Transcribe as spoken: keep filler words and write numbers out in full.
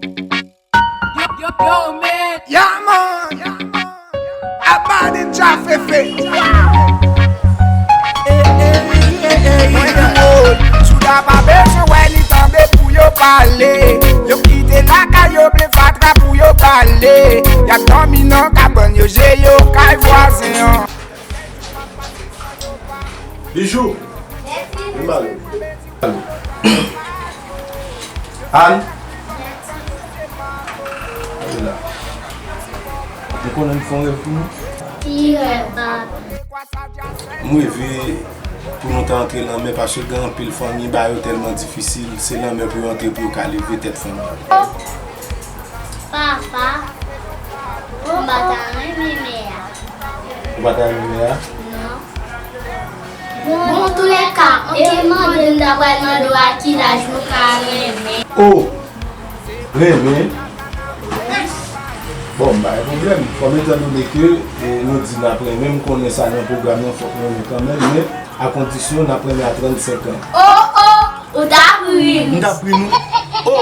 Yo, yo, yo, man. Yeah, man. Abandon Jah Fefe. Mwen di wòl, Souda pa bezwen wè li tande pou yo pale. Yo kite lakay yo ble fatra pou yo pale. Y ap dòmi nan kabann yo, je yo kay vwazen an. Bijou. Vin ba yo. Al. Al la. Ou konnen m fè yon rèv pou nou? Ki rèv, papa? M reve pou nou ta antre lanmè, paske gen anpil fanmi, bagay yo tèlman difisil, se lanmè pou yo antre pou yo ka leve tèt fanmi. Papa, m pa ta renmen mè a. Ou pa ta renmen mè a? Non. Bon, antoulèka, anke mande m ta pral mande w a ki laj nou ka renmen. O! Renmen? Bon, m pa gen pwoblèm. Kòm etan done ke, e, nou di n ap renmen, m konnen sa nan pwogram nan, fòk nou renmen kanmenm, men a kondisyon n ap renmen a trannsenk an. O, o! Ou t ap ri m. M t ap ri nou. O!